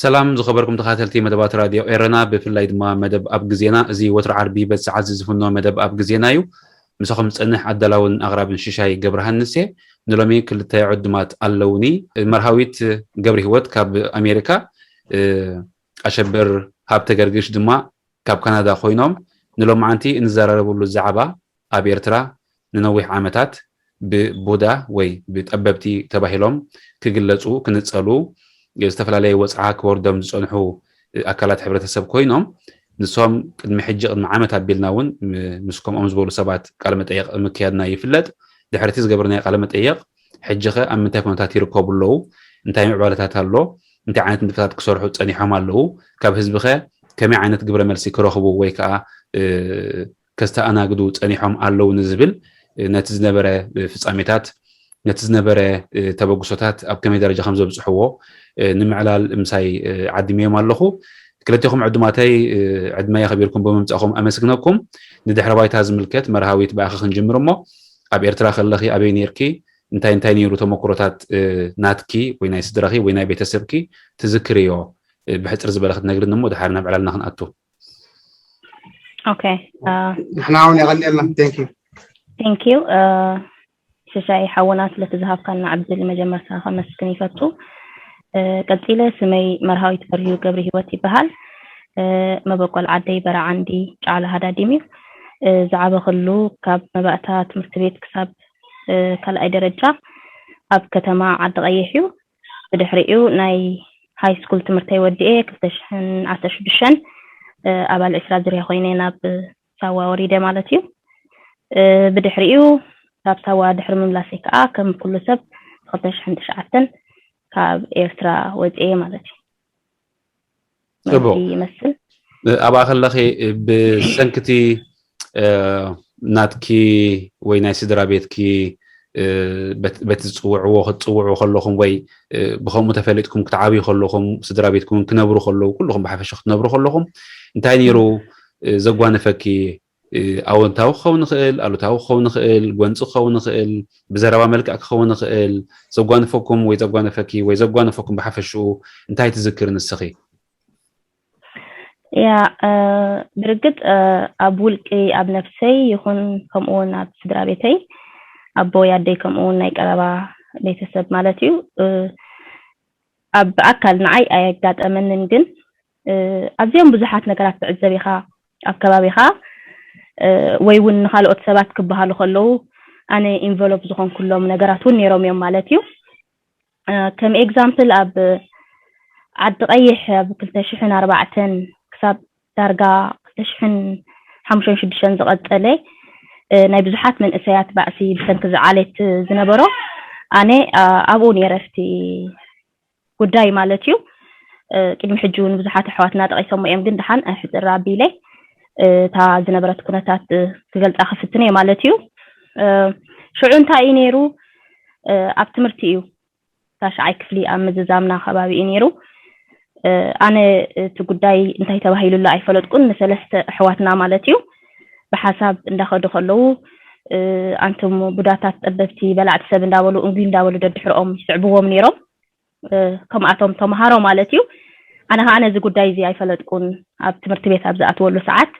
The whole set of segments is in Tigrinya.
ሰላም ዝኸበርኩም ተኸታተልቲ መደባት ራድዮ ኤረና፣ ብፍላይ ድማ መደብ ኣብ ግዜና። እዚ ወትሮ ዓርቢ በቲ ሰዓት ዝዝፍኖ መደብ ኣብ ግዜና እዩ። ምሳኹም ዝጸንሕ ኣዳላውን ኣቕራብን ሽሻይ ገብረሃንስ እየ። ንሎሚ ክልተ ዕዱማት ኣለውኒ። መርሃዊት ገብረ ህይወት ካብ ኣሜሪካ፣ እ፣ ኣሸብር ሃብተ ገርግሽ ድማ ካብ ካናዳ ኮይኖም ንሎማዓንቲ እንዘራረብሉ ዛዕባ ኣብ ኤርትራ ንነዊሕ ዓመታት ብቡዳ ወይ ብጠበብቲ ተባሂሎም ክግለጹ፣ ክንጸሉ፣ ዝተፈላለየ ወጽዓ ክወርዶም ዝጸንሑ ኣካላት ሕብረተሰብ ኮይኖም፣ ንሶም ቅድሚ ሕጂ፣ ቅድሚ ዓመት ኣቢልና እውን ም-፣ ምስ ከምኦም ዝበሉ ሰባት ቃለ መጠየቕ ምክያድና ይፍለጥ። ድሕሪ እቲ ዝገበርናዮ ቃለ መጠየቕ፣ ሕጂ ኸ ኣብ ምንታይ ኩነታት ይርከቡ ኣለዉ? እንታይ ምዕባለታት ኣሎ? እንታይ ዓይነት ንጥፈታት ክሰርሑ ጸኒሖም ኣለዉ? ካብ ህዝቢ ኸ ከመይ ዓይነት ግብረ መልሲ ክረኽቡ ወይ ከኣ፣ እ፣ ከስተኣናግዱ ጸኒሖም ኣለዉ ንዝብል፣ እ፣ ነቲ ዝነበረ፣ እ፣ ፍጻሜታት፣ ነቲ ዝነበረ፣ እ፣ ተበግሶታት ኣብ ከመይ ደረጃ ከም ዘብጽሕዎ፣ እ፣ ንምዕላል ምሳይ፣ እ፣ ዓዲመዮም ኣለኹ። ክልቴኹም ዕዱማተይ፣ እ፣ ዕድመይ ኣኽቢርኩም ብምምጻእኹም ኣመስግነኩም። ንድሕረ ባይታ ዝምልከት መርሃዊት ብኣኺ ክንጅምር እሞ፣ ኣብ ኤርትራ ከለኺ ኣበይ ኔርኪ? እንታይ እንታይ ነይሩ ተመክሮታት፣ እ፣ ናትኪ ወይ ናይ ስድራኺ ወይ ናይ ቤተሰብኪ ትዝክርዮ? እ፣ ብሕጽር ዝበለ ክትነግርኒ እሞ ድሓር ናብ ዕላልና ክንኣቱ። ኦኬ፣ እ፣ ንሕና እውን የቐንየልና። Thank you። Thank you። እ፣ ሽሻይ ሓውና ስለቲ ዝሃብካና ዕድል መጀመርታ ከመስግን ይፈቱ። እ፣ ቀጺለ ስመይ መርሃዊት በርሂ ገብረ ህይወት ይበሃል። እ፣ መበቆል ዓደይ በረዓንዲ ጫዕላ ሃዳዲም እዩ። እ፣ ዝዓበኹሉ ካብ መባእታ ትምህርቲ ቤት ክሳብ፣ እ፣ ካልኣይ ደረጃ ኣብ ከተማ ዓዲ ቀይሕ እዩ። ብድሕሪኡ ናይ ሃይ ስኩል ትምህርተይ ወዲኤ ክልተ ሽሕን ዓሰርተ ሽዱሽተን፣ እ፣ ኣባል ዕስራ ዙርያ ኮይነ ናብ ሳዋ ወሪደ ማለት እዩ። እ፣ ብድሕሪኡ ካብ ሳዋ ድሕሪ ምምላሰይ ከዓ ከም ኩሉ ሰብ ክልተ ሽሕን ትሽዓተን ካብ ኤርትራ ወፅኤ ማለት እዩ። ጽቡቅ። መልሲ ይመስል። ኣብኣ ከለኺ ብሰንክቲ፣ እ፣ ናትኪ ወይ ናይ ስድራ ቤትኪ፣ እ፣ በት-፣ በቲ ዝጽውዕዎ ክትጽውዑ ከለኹም ወይ፣ እ፣ ብኸምኡ ተፈሊጥኩም ክትዓብዩ ከለኹም፣ ስድራ ቤትኩም ክነብሩ ከለዉ፣ ኩልኹም ብሓፈሻ ክትነብሩ ከለኹም፣ እንታይ ነይሩ፣ እ፣ ዘጓነፈኪ? እ፣ ኣወንታዊ ክኸውን ይኽእል፣ ኣሉታዊ ክኸውን ይኽእል፣ ጎንጺ ክኸውን ይኽእል፣ ብዘረባ መልክዕ ክኸውን ይኽእል። ዘጓነፈኩም ወይ ዘጓነፈኪ ወይ ዘጓነፈኩም ብሓፈሽኡ እንታይ ትዝክሪ ንስኺ? ያ፣ እ፣ ብርግጽ፣ እ፣ ኣብ ውልቂ፣ ኣብ ነፍሰይ ይኹን ከምኡ እውን ኣብ ስድራ ቤተይ፣ ኣቦይ ኣደይ ከምኡ እውን ናይ ቀረባ ቤተሰብ ማለት እዩ፣ እ፣ ኣብ ኣካል ንዓይ ኣየጋጠመንን፣ ግን፣ እ፣ ኣዝዮም ብዙሓት ነገራት ትዕዘብ ኢኻ ኣብ ከባቢኻ፣ እ፣ ወይ እውን ንኻልኦት ሰባት ክበሃሉ ከለዉ ኣነ ኢንቨሎፕ ዝኾንኩሎም ነገራት እውን ነይሮም እዮም ማለት እዩ። እ፣ ከም ኤግዛምፕል ኣብ ዓዲ ቀይሕ ኣብ ክልተ ሽሕን ኣርባዕተን ክሳብ ዳርጋ ክልተ ሽሕን ሓሙሽተን ሽዱሽተን ዝቐጸለ፣ እ፣ ናይ ብዙሓት መንእሰያት ባእሲ ብሰንኪ እዚ ዓሌት ዝነበሮ ኣነ፣ እ፣ ኣብኡ ነይረ ኣብቲ ጉዳይ ማለት እዩ። እ፣ ቅድሚ ሕጂ እውን ብዙሓት ኣሕዋትና ጠቒሶሞ እዮም፣ ግን ደሓን፣ እ፣ ሕጽር ኣቢለ፣ እ፣ እታ ዝነበረት ኩነታት፣ እ፣ ክገልጻ ክፍትን እየ ማለት እዩ። እ፣ ሽዑ እንታይ እዩ ነይሩ? እ፣ ኣብ ትምህርቲ እዩ። ታሽዓይ ክፍሊ ኣብ ምዝዛምና ከባቢ እዩ ነይሩ። እ፣ ኣነ እቲ ጉዳይ እንታይ ተባሂሉ ኣሎ ኣይፈለጥኩን። ንሰለስተ ኣሕዋትና ማለት እዩ ብሓሳብ እንዳኸዱ ከለዉ፣ እ፣ ኣንቱም ቡዳታት፣ ጸበብቲ፣ በላዕቲ ሰብ እንዳበሉ፣ እንጉ እንዳበሉ ደድሕሮኦም ይስዕብዎም ነይሮም። እ፣ ከምኣቶም ተምሃሮ ማለት እዩ። ኣነ ከዓ ነዚ ጉዳይ እዚ ኣይፈለጥኩን። ኣብ ትምህርቲ ቤት ኣብ ዝኣትወሉ ሰዓት፣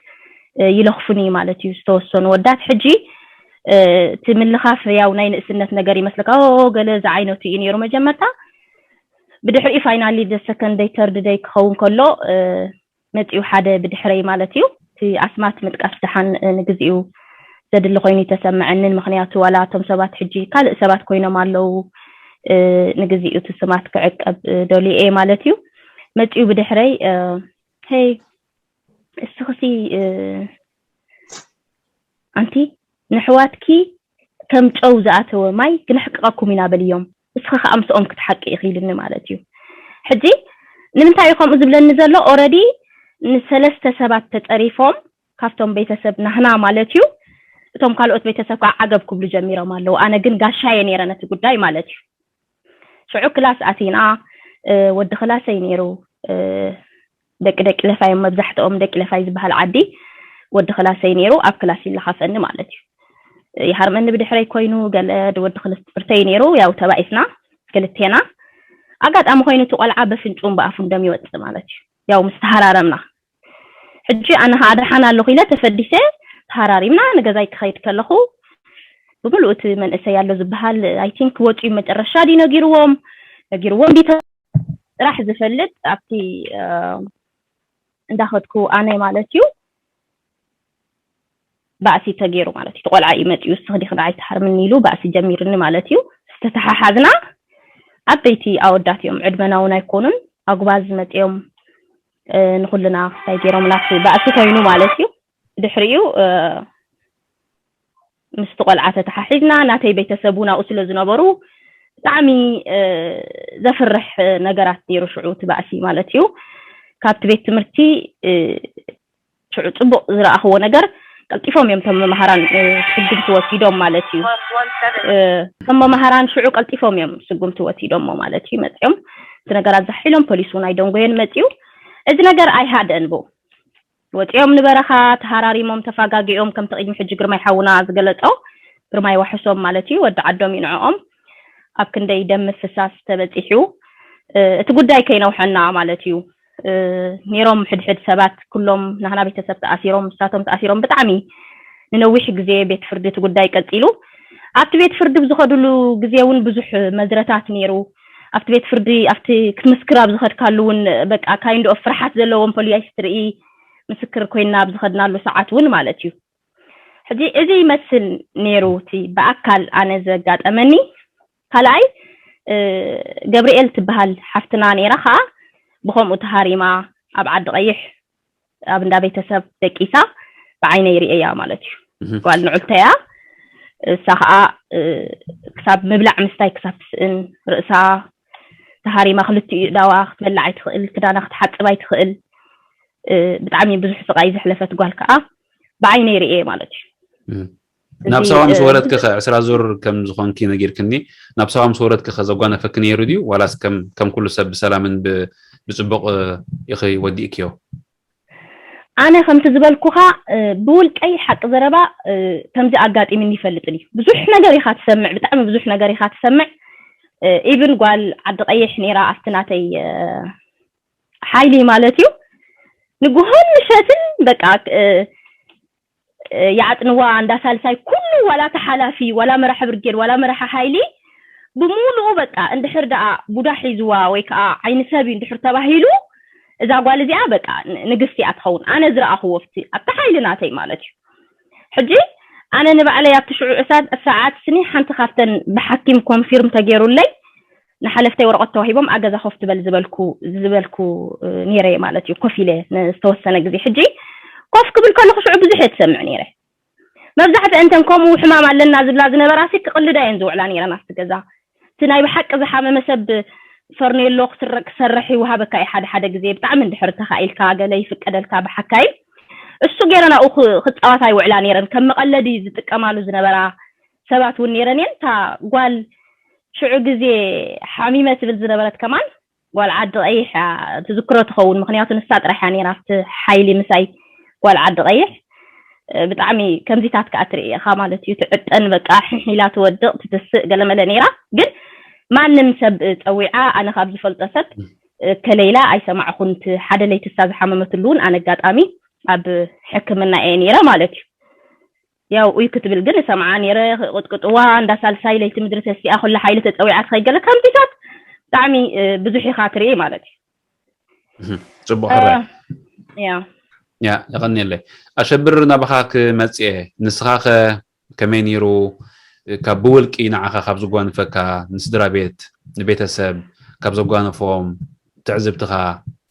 እ፣ ይለኽፉኒ ማለት እዩ ዝተወሰኑ ወዳት። ሕጂ፣ እ፣ እቲ ምልኻፍ ያው ናይ ንእስነት ነገር ይመስለካ። ኦ፣ ገለ ዝዓይነቱ እዩ ነይሩ መጀመርታ። ብድሕሪኡ ፋይናሊ the second day፣ third day ክኸውን ከሎ፣ እ፣ መጺኡ ሓደ ብድሕረይ ማለት እዩ። እቲ ኣስማት ምጥቃስ ደሓን፣ እ፣ ንግዚኡ ዘድሊ ኮይኑ ይተሰምዐንን፣ ምኽንያቱ ዋላ እቶም ሰባት ሕጂ ካልእ ሰባት ኮይኖም ኣለዉ፣ እ፣ ንግዚኡ እቲ ስማት ክዕቀብ፣ እ፣ ደልዩ እየ ማለት እዩ። መጺኡ ብድሕረይ፣ እ፣ "ሄይ፣ እስኽሲ፣ እ፣ ኣንቲ ንሕዋትኪ ከም ጨው ዝኣተወ ማይ ክነሕቅቐኩም ኢና በልዮም፣ እስኺ ከኣ ምስኦም ክትሓቂ ኢኺ ኢልኒ ማለት እዩ። ሕጂ ንምንታይ እዩ ከምኡ ዝብለኒ ዘሎ? ኦረዲ ንሰለስተ ሰባት ተጸሪፎም ካብቶም ቤተሰብ ናህና ማለት እዩ። እቶም ካልኦት ቤተሰብ ከዓ ዓገብ ክብሉ ጀሚሮም ኣለዉ። ኣነ ግን ጋሻየ ነይረ ነቲ ጉዳይ ማለት እዩ። ሽዑ ክላስ ኣቲና፣ ወዲ ክላሰይ ነይሩ፣ ደቂ ደቂ ለፋይ እዮም መብዛሕትኦም፣ ደቂ ለፋይ ዝበሃል ዓዲ ወዲ ክላሰይ ነይሩ፣ ኣብ ክላስ ይለኻፈኒ ማለት እዩ። ይሃርመኒ ብድሕረይ ኮይኑ፣ ገለ ወዲ ክልተ ብርተይ ነይሩ፣ ያው ተባኢስና ክልቴና። ኣጋጣሚ ኮይኑ እቲ ቆልዓ በፍንጩን ብኣፉን ደም ይወፅእ ማለት እዩ። ያው ምስ ተሃራረምና ሕጂ ኣነ ከዓ ደሓን ኣለኹ ኢለ ተፈዲሰ ተሃራሪምና ንገዛይ ክኸይድ ከለኹ ብምሉእ እቲ መንእሰይ ኣሎ ዝበሃል ኣይ ቲንክ ወፂኡ መጨረሻ ድዩ ነጊርዎም ነጊርዎም ድዩ ጥራሕ ዝፈልጥ ኣብቲ እንዳኸድኩ ኣነ ማለት እዩ ባእሲ ተገይሩ ማለት እዩ። ቆልዓ እዩ መፂኡ እስኺ ዲኺ ንዓይ ትሃርምኒ ኢሉ ባእሲ ጀሚርኒ ማለት እዩ። ዝተተሓሓዝና ዓበይቲ ኣወዳት እዮም ዕድመና እውን ኣይኮኑን ኣጉባዝ መፂኦም ንኩልና እንታይ ገይሮም ናት ባእሲ ኮይኑ ማለት እዩ። ድሕሪኡ ምስቲ ቆልዓ ተተሓሒዝና ናተይ ቤተሰብ እውን ኣብኡ ስለ ዝነበሩ ብጣዕሚ ዘፍርሕ ነገራት ነይሩ ሽዑ እቲ ባእሲ ማለት እዩ። ካብቲ ቤት ትምህርቲ ሽዑ ፅቡቕ ዝረኣኽዎ ነገር ቀልጢፎም እዮም እቶም መምሃራን ስጉምቲ ወሲዶም ማለት እዩ። እቶም መምሃራን ሽዑ ቀልጢፎም እዮም ስጉምቲ ወሲዶሞ ማለት እዩ። መፂኦም እቲ ነገራት ዛሒሎም ፖሊስ እውን ኣይደንጎየን መፂኡ እዚ ነገር ኣይሃደአን ብኡ ወፂኦም ንበረኻ ተሃራሪሞም ተፋጋጊኦም ከምቲ ቅድሚ ሕጂ ግርማይ ሓውና ዝገለፆ ግርማይ ዋሕሶም ማለት እዩ ወዲ ዓዶም እዩ ንዕኦም ኣብ ክንደይ ደም ምፍሳስ ተበፂሑ እቲ ጉዳይ ከይነውሐና ማለት እዩ ነይሮም ሕድሕድ ሰባት ኩሎም ናህና ቤተሰብ ተኣሲሮም ንሳቶም ተኣሲሮም ብጣዕሚ ንነዊሕ ግዜ ቤት ፍርዲ እቲ ጉዳይ ቀፂሉ ኣብቲ ቤት ፍርዲ ብዝኸድሉ ግዜ እውን ብዙሕ መዝረታት ነይሩ ኣብቲ ቤት ፍርዲ ኣብቲ ክትምስክር ኣብ ዝኸድካሉ እውን በቃ kind of ፍርሓት ዘለዎም ፖሊስ ትርኢ ምስክር ኮይና ኣብ ዝኸድናሉ ሰዓት እውን ማለት እዩ ሕጂ እዚ ይመስል ነይሩ እቲ ብኣካል ኣነ ዘጋጠመኒ ካልኣይ ገብርኤል ትበሃል ሓፍትና ነይራ ከዓ ብከምኡ ተሃሪማ ኣብ ዓዲ ቀይሕ ኣብ እንዳ ቤተሰብ ደቂሳ ብዓይነይ ርእየያ ማለት እዩ ጓል ንዑልተያ እሳ ከዓ ክሳብ ምብላዕ ምስታይ ክሳብ ትስእን ርእሳ ተሃሪማ ክልቲኡ እዳዋ ክትበልዕ ኣይትኽእል ክዳና ክትሓፅብ ኣይትኽእል ብጣዕሚ ብዙሕ ስቃይ ዘሕለፈት ጓል ከዓ ብዓይነይ ርእየ ማለት እዩ ናብ ሳዋ ምስ ወረድኪ ከ ዕስራ ዙር ከም ዝኾንኪ ነጊርክኒ ናብ ሳዋ ምስ ወረድኪ ከ ዘጓነፈኪ ነይሩ ድዩ ዋላስ ከም ኩሉ ሰብ ብሰላምን ብፅቡቅ ኢኺ ወዲእክዮ ኣነ ከምቲ ዝበልኩኻ ብውልቀይ ሓቂ ዘረባ ከምዚ ኣጋጢምኒ ይፈልጥን እዩ ብዙሕ ነገር ኢኻ ትሰምዕ ብጣዕሚ ብዙሕ ነገር ኢኻ ትሰምዕ ኢብን ጓል ዓዲ ቀይሕ ነይራ ኣብቲ ናተይ ሓይሊ ማለት እዩ ንጉሆን ምሸትን በቃ ይዓጥንዋ እንዳ ሳልሳይ ኩሉ ዋላ ተሓላፊ ዋላ መራሒ ብርጌድ ዋላ መራሒ ሓይሊ ብምሉኡ በቃ እንድሕር ደኣ ቡዳ ሒዝዋ ወይ ከዓ ዓይኒ ሰብ እዩ እንድሕር ተባሂሉ እዛ ጓል እዚኣ በቃ ንግስቲ እያ ትኸውን ኣነ ዝረኣኽዎ ኣብቲ ሓይሊ ናተይ ማለት እዩ ሕጂ ኣነ ንባዕለይ ኣብቲ ሽዑ እሳት ሰዓት ስኒ ሓንቲ ካብተን ብሓኪም ኮንፊርም ተገይሩለይ ንሓለፍተይ ወረቐት ተዋሂቦም ኣገዛ ኮፍ ትበል ዝበልኩ ዝበልኩ ነይረ ማለት እዩ ኮፍ ኢለ ዝተወሰነ ግዜ ሕጂ ኮፍ ክብል ከለኩ ሽዑ ብዙሕ እየ ትሰምዕ ነይረ መብዛሕትአን እተን ከምኡ ሕማም ኣለና ዝብላ ዝነበራ ሲ ክቕልዳ እየን ዝውዕላ ነይረን ኣብቲ ገዛ እቲ ናይ ብሓቂ ዝሓመመ ሰብ ፈርኔሎ ክስረቅ ክሰርሕ ይወሃበካ እዩ ሓደ ሓደ ግዜ ብጣዕሚ እንድሕር ተኻኢልካ ገለ ይፍቀደልካ ብሓካይ እሱ ገይረን ኣብኡ ክፃወታ ይውዕላ ነይረን ከም መቐለዲ ዝጥቀማሉ ዝነበራ ሰባት እውን ነይረን እየን እታ ጓል ሽዑ ግዜ ሓሚመ ትብል ዝነበረት ከማን ጓል ዓዲ ቀይሕ ትዝክሮ ትኸውን ምክንያቱ ንሳ ጥራሕ እያ ነይራ ኣብቲ ሓይሊ ምሳይ ጓል ዓዲ ቀይሕ ብጣዕሚ ከምዚታት ከዓ ትርኢ ኢኻ ማለት እዩ ትዕጠን በቃ ሕሒላ ትወድቕ ትትስእ ገለመለ ነይራ ግን ማንም ሰብ ፀዊዓ ኣነ ካብ ዝፈልጦ ሰብ ከለይላ ኣይሰማዕኹን ሓደ ለይቲ እሳ ዝሓመመትሉ እውን ኣነ ኣጋጣሚ ኣብ ሕክምና እየ ነይረ ማለት እዩ ያው ኡይ ክትብል ግን እሰምዓ ነይረ ቅጥቅጥዋ እንዳ ሳልሳይ ለይቲ ምድሪ ተሲኣ ኩላ ሓይሊ ተፀዊዓ ትኸይድ ገለ ከምዚታት ብጣዕሚ ብዙሕ ኢኻ ትርኢ ማለት እዩ ፅቡቅ ሕረ ያ ያ የቐንየለይ ኣሸብር ናባኻ ክመፅእ እየ ንስኻ ከ ከመይ ነይሩ ካብ ብውልቂ ንዓኻ ካብ ዝጓንፈካ ንስድራ ቤት ንቤተሰብ ካብ ዘጓነፎም ትዕዝብትኻ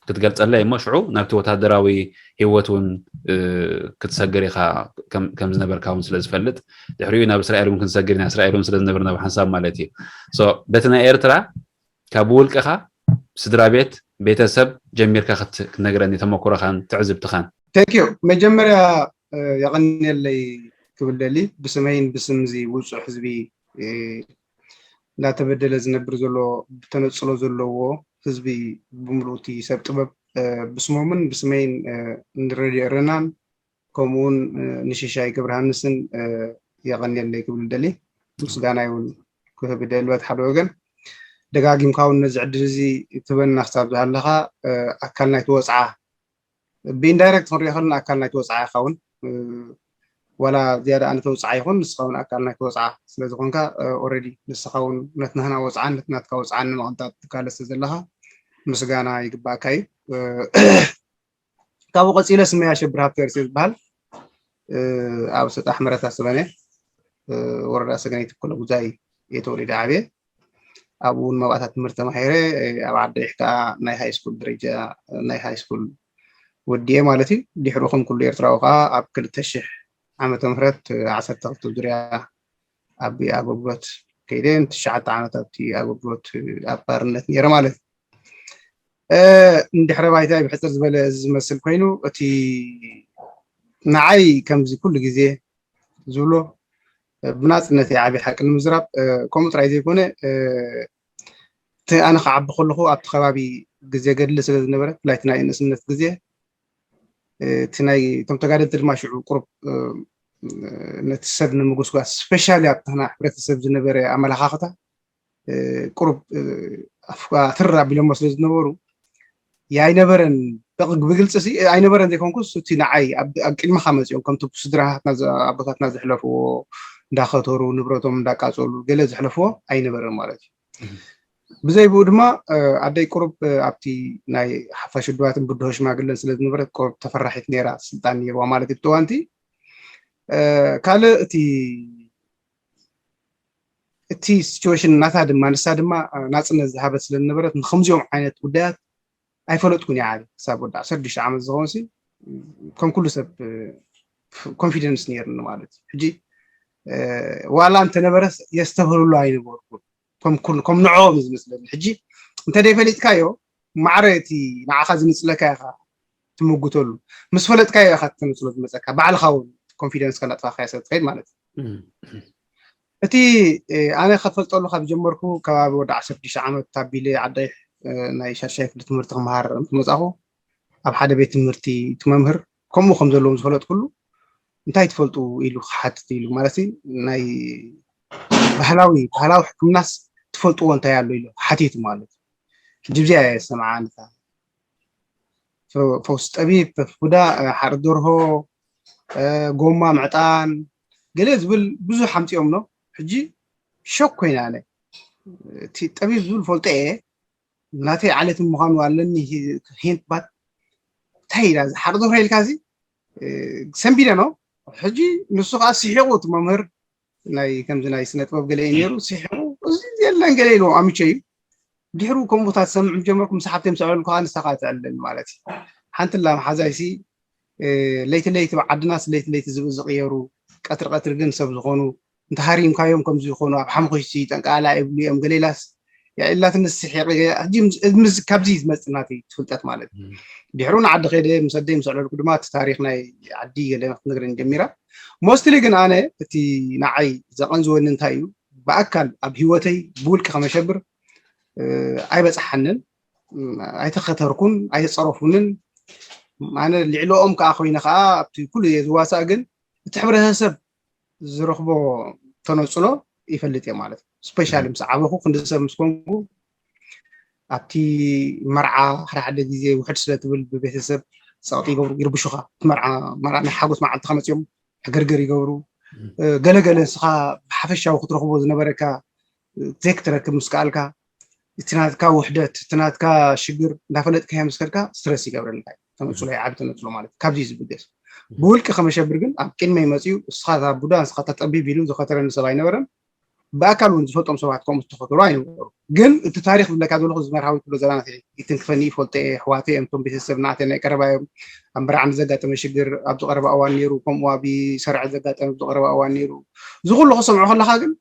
ክትገልፀለይ እሞ ሽዑ ናብቲ ወታደራዊ ህይወት እውን ክትሰግር ኢኻ ከም ዝነበርካ እውን ስለ ዝፈልጥ ድሕሪኡ ናብ እስራኤል እውን ክንሰግር ኢና እስራኤል እውን ስለ ዝነብርና ብሓንሳብ ማለት እዩ። በቲ ናይ ኤርትራ ካብ ውልቅኻ ስድራ ቤት ቤተሰብ ጀሚርካ ክትነግረኒ ተመክሮኻን ትዕዝብትኻን። Thank you። መጀመርያ የቐንየለይ ክብል ደሊ ብስመይን ብስም እዚ ውፁዕ ህዝቢ እንዳተበደለ ዝነብር ዘሎ ብተነፅሎ ዘለዎ ህዝቢ ብምሉእ እቲ ሰብ ጥበብ ብስሞምን ብስመይን ንረድዮ ረናን ከምኡውን ንሽሻይ ገብረሃንስን የቐንየለይ ክብል ደሊ ምስጋና ይውን ክህብ ደሊ በት ሓደ ወገን ደጋጊምካ እውን ነዚ ዕድል እዚ ትበና ክሳብ ዝሃለኻ ኣካል ናይቲ ወፅዓ ብኢንዳይረክት ክንሪኦ ከለና ኣካል ናይቲ ወፅዓ ኢኻ እውን ዋላ ዝያዳ ኣነ ተውፅዓ ይኹን ንስኻ እውን ኣካል ናይቲ ወፅዓ ስለዝኾንካ ኦረዲ ንስኻ እውን ነትናህና ወፅዓን ነትናትካ ወፅዓን ንምቕንጣጥ ትካለስ ዘለኻ ምስጋና ይግባእካ እዩ። ካብኡ ቀፂለ ስመይ ኣሸብር ሃብተርስ ዝበሃል ኣብ ሰጣሕ መረታ ሰበነ ወረዳ ሰገነይቲ ኩለ ጉዛይ የተወሊደ ዓብየ ኣብኡ እውን መብኣታት ትምህርቲ ተማሂረ ኣብ ዓደይሕ ከዓ ናይ ሃይ ስኩል ደረጃ ናይ ሃይ ስኩል ወዲየ ማለት እዩ። ድሕሩ ከም ኩሉ ኤርትራዊ ከዓ ኣብ ክልተ ሽሕ ዓመተ ምህረት ዓሰርተ ክልተ ዙርያ ኣብ ኣገልግሎት ከይደ ትሽዓተ ዓመት ኣብቲ ኣገልግሎት ኣብ ባርነት ነይረ ማለት እዩ። እንድሕረ ባይታይ ብሕፅር ዝበለ እዚ ዝመስል ኮይኑ እቲ ንዓይ ከምዚ ኩሉ ግዜ ዝብሎ ብናፅነት ዓብይ ሓቂ ንምዝራብ ከምኡ ጥራይ ዘይኮነ እቲ ኣነ ክዓቢ ከለኹ ኣብቲ ከባቢ ግዜ ገድሊ ስለ ዝነበረ ብፍላይ ናይ ንእስነት ግዜ እቲ ናይ እቶም ተጋደልቲ ድማ ሽዑ ቁሩብ ነቲ ሰብ ንምጉስጓስ ስፔሻሊ ኣብትና ሕብረተሰብ ዝነበረ ኣመለኻኽታ ቁሩብ ኣፍካ ትር ኣቢሎሞ ስለ ዝነበሩ ኣይነበረን ብግልፂ ሲ ኣይነበረን ዘይኮንኩስ እቲ ንዓይ ኣብ ቅድሚኻ መፂኦም ከምቲ ስድራታትና ኣቦታትና ዘሕለፍዎ እንዳኸተሩ ንብረቶም እንዳቃፀሉ ገለ ዘሕለፍዎ ኣይነበረን ማለት እዩ። ብዘይ ብኡ ድማ ኣደይ ቁሩብ ኣብቲ ናይ ሓፋሽ ውድባትን ብድሆ ሽማግለን ስለ ዝነበረት ቁሩብ ተፈራሒት ነይራ ስልጣን ነይርዋ ማለት እዩ። ተዋንቲ ካልእ እቲ እቲ ሲቹዌሽን ናታ ድማ ንሳ ድማ ናፅነት ዝሃበት ስለ ዝነበረት ንከምዚኦም ዓይነት ጉዳያት ኣይፈለጥኩን እየ ዓሊ ክሳብ ወዲ ዓሰርተ ሽዱሽተ ዓመት ዝኸውን ሲ ከም ኩሉ ሰብ ኮንፊደንስ ነይርኒ ማለት እዩ። ሕጂ ዋላ እንተነበረ የስተብህልሉ ኣይነበርኩን ከም ንዕኦም እዩ ዝመስለኒ። ሕጂ እንተ ደይፈሊጥካዮ ማዕረ እቲ ንዓኻ ዝንፅለካ ኢኻ ትምጉተሉ ምስ ፈለጥካዮ ኢኻ ተነፅሎ ዝመፀካ ባዕልኻ እውን ኮንፊደንስ ከናጥፋካ ሰብ ትኸይድ ማለት እዩ። እቲ ኣነ ከፈልጠሉ ካብ ጀመርኩ ከባቢ ወዲ ዓሰርተ ሽዱሽተ ዓመት ታቢለ ዓዳይ ናይ ሻድሻይ ክፍሊ ትምህርቲ ክመሃር ምስ መፃኹ ኣብ ሓደ ቤት ትምህርቲ እቲ መምህር ከምኡ ከም ዘለዎም ዝፈለጥኩሉ እንታይ ትፈልጡ ኢሉ ክሓትት ኢሉ ማለት ናይ ባህላዊ ባህላዊ ሕክምናስ ትፈልጥዎ እንታይ ኣሎ ኢሉ ሓቲቱ ማለት እዩ። ሕጂ ብዚኣ እየ ዝሰምዓ ነታ ፈውሲ ጠቢብ፣ ፈፍኩዳ፣ ሓርድ ደርሆ፣ ጎማ ምዕጣን ገለ ዝብል ብዙሕ ኣምፂኦም ኖ ሕጂ ሾክ ኮይና ኣነ እቲ ጠቢብ ዝብል ፈልጦ እየ ናተይ ዓሌት ምዃኑ ኣለኒ ሂንት ባት እንታይ ኢላ ሓርድ ደርሆ ኢልካ እዚ ሰንቢደ ኖ ሕጂ ንሱ ከዓ ስሒቑ እቲ መምህር ናይ ከምዚ ናይ ስነ ጥበብ ገለ እዩ ነይሩ ስሒቑ እዚ የለን ገለ ኢሉ ኣምቸ እዩ ድሕሩ ከምኡታት ሰምዕ ጀመርኩ ምስ ሓብተይ ምስ ኣዕለልኩ ከዓ ንሳ ከዓ ትዕልለኒ ማለት እዩ ሓንቲ ላ መሓዛይሲ ለይቲ ለይቲ ዓድናስ ለይቲ ለይቲ ዝብኢ ዝቕየሩ ቀትሪ ቀትሪ ግን ሰብ ዝኾኑ እንተሃሪምካዮም ከም ዝኾኑ ኣብ ሓምኹሽቲ ጠንቃላ ይብሉ እዮም ገሌላስ ኢላትኒ ስሒቕ ሕጂ ካብዚ ዝመፅእ ናተይ ትፍልጠት ማለት እዩ ድሕሩ ንዓዲ ከይደ ምስ ኣደይ ምስ ኣዕለልኩ ድማ እቲ ታሪክ ናይ ዓዲ ገለ ክትነግረኒ ጀሚራ ሞስትሊ ግን ኣነ እቲ ንዓይ ዘቐንዝወኒ እንታይ እዩ ብኣካል ኣብ ህይወተይ ብውልቂ ከመሸብር ኣይበፅሓንን ኣይተኸተርኩን ኣይተፀረፉንን ኣነ ልዕልኦም ከዓ ኮይነ ከዓ ኣብቲ ኩሉ እየ ዝዋሳእ ግን እቲ ሕብረተሰብ ዝረኽቦ ተነፅሎ ይፈልጥ እየ ማለት እዩ ስፔሻሊ ምስ ዓበኹ ክንዲ ሰብ ምስ ኮንኩ ኣብቲ መርዓ ሓደ ሓደ ግዜ ውሕድ ስለ ትብል ብቤተሰብ ፀቕጢ ይገብሩ ይርብሹኻ እቲ መርዓ መርዓ ናይ ሓጎስ መዓልትኻ መፅኦም ሕግርግር ይገብሩ ገለገለ ንስኻ ብሓፈሻዊ ክትረኽቦ ዝነበረካ ዘይክትረክብ ምስ ከኣልካ እቲ ናትካ ውሕደት እቲ ናትካ ሽግር እንዳፈለጥካዮ ምስ ከድካ ስትረስ ይገብረልካ እዩ ተነፅሎ እዩ ዓቢ ተነፅሎ ማለት እዩ ካብዚ እዩ ዝብገስ ብውልቂ ከመሸብር ግን ኣብ ቅድመይ መፅዩ እስኻ እታ ቡዳ ንስኻ እታ ጠቢብ ኢሉ ዝኸተረኒ ሰብ ኣይነበረን ብኣካል እውን ዝፈልጦም ሰባት ከምኡ ዝተኸተሉ ኣይነበሩ። ግን እቲ ታሪኽ ዝብለካ ዘለኹ ዝመርሃዊ ክብሎ ዘላና ይትንክፈኒ፣ ይፈልጦ እየ፣ ኣሕዋተይ እዮም፣ እቶም ቤተሰብ ናተይ ናይ ቀረባ እዮም። ኣብ መርዓ ንዘጋጠመ ሽግር፣ ኣብዚ ቀረባ እዋን ነይሩ፣ ከምኡ ኣብ ሰርዐ ዘጋጠመ ኣብዚ ቀረባ እዋን ነይሩ። እዚ ኩሉ ክሰምዖ ከለኻ ግን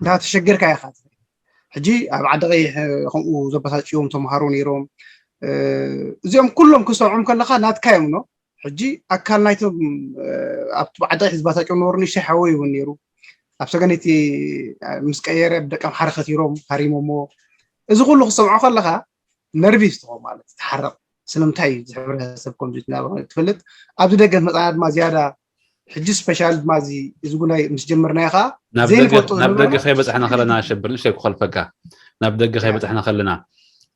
እንዳተሸገርካ ኢኻ ትኸይድ። ሕጂ ኣብ ዓዲ ቀይሕ ከምኡ ዘበሳጭዎም ተምሃሮ ነይሮም። እዚኦም ኩሎም ክሰምዖም ከለኻ ናትካ እዮም ኖ። ሕጂ ኣካል ናይቶም ኣብቲ ዓዲ ቀይሕ ዝበሳጭዎም ነበሩ። ንእሽተይ ሓወይ እውን ነይሩ። ኣብ ሰገነይቲ ምስ ቀየረ ብደቀም ሓረ ከቲሮም ሃሪሞሞ። እዚ ኩሉ ክሰምዖ ከለኻ ነርቪስ ትኾ ማለት ትሓረቕ። ስለምንታይ እዚ ሕብረተሰብ ከምዚ ትናበ ትፈልጥ? ኣብዚ ደገ መፃና ድማ ዝያዳ ሕጂ ስፔሻል ድማ እዚ እዚ ጉዳይ ምስ ጀመርናዮ ከዓ ናብ ደገ ዘይንፈልጦ ናብ ዝነበረ ደገ ከይበፃሕና ከለና ኣሸብር ንእሽተይ ክኸልፈካ ናብ ደገ ከይበፃሕና ከለና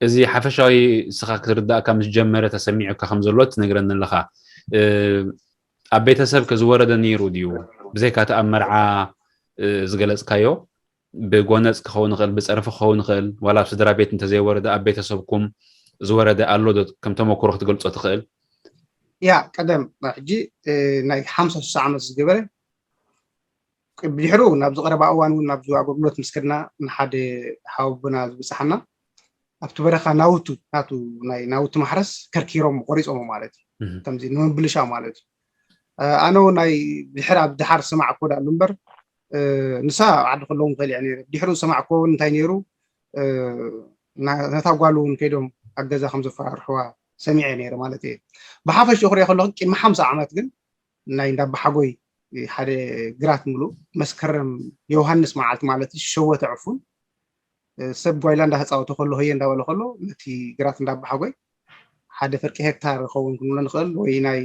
እዚ ሓፈሻዊ እስኻ ክትርዳእካ ምስ ጀመረ ተሰሚዑካ ከም ዘሎ ትነግረኒ ኣለኻ እ፣ ኣብ ቤተሰብ ከ ዝወረደ ነይሩ ድዩ ብዘይካ እቲ ኣብ መርዓ እ፣ ዝገለፅካዮ ብጎነፅ ክኸውን ይኽእል ብፀርፊ ክኸውን ይኽእል ዋላ ኣብ ስድራ ቤት እንተዘይወረደ ኣብ ቤተሰብኩም ዝወረደ ኣሎ ዶ ከም ተመክሮ ክትገልፆ ትኽእል ያ ቀደም ሕጂ እ፣ ናይ ሓምሳ ሽሳ ዓመት ዝገበረ ብድሕሩ ናብዚ ቀረባ እዋን እውን ናብዚ ኣገልግሎት ምስ ከድና ንሓደ ሓወቦና ዝበፅሓና ኣብቲ በረኻ ናውቱ ናቱ ናይ ናውቱ ማሕረስ ከርኪሮም ቆሪፆሞ ማለት እዩ ከምዚ ንምብልሻው ማለት እዩ ኣነ እውን ናይ ድሕር ኣብ ድሓር ስማዕ ኮዳ ኣሉ እምበር ንሳ ኣብ ዓዲ ከለዉ ከሊዐ ነይረ ድሕሩ ዝሰማዕኮ እውን እንታይ ነይሩ ነታ ጓሉ እውን ከይዶም ኣብ ገዛ ከም ዘፈራርሕዋ ሰሚዐ ነይረ ማለት እየ ብሓፈሽ ክሪኦ ከለኹ ቅድሚ ሓምሳ ዓመት ግን ናይ እንዳባሓጎይ ሓደ ግራት ምሉእ መስከረም ዮሃንስ መዓልቲ ማለት ሸወተ ዕፉን ሰብ ጓይላ እንዳተፃወተ ከሎ ሆየ እንዳበለ ከሎ ነቲ ግራት እንዳባሓጎይ ሓደ ፍርቂ ሄክታር ክኸውን ክንብሎ ንኽእል ወይ ናይ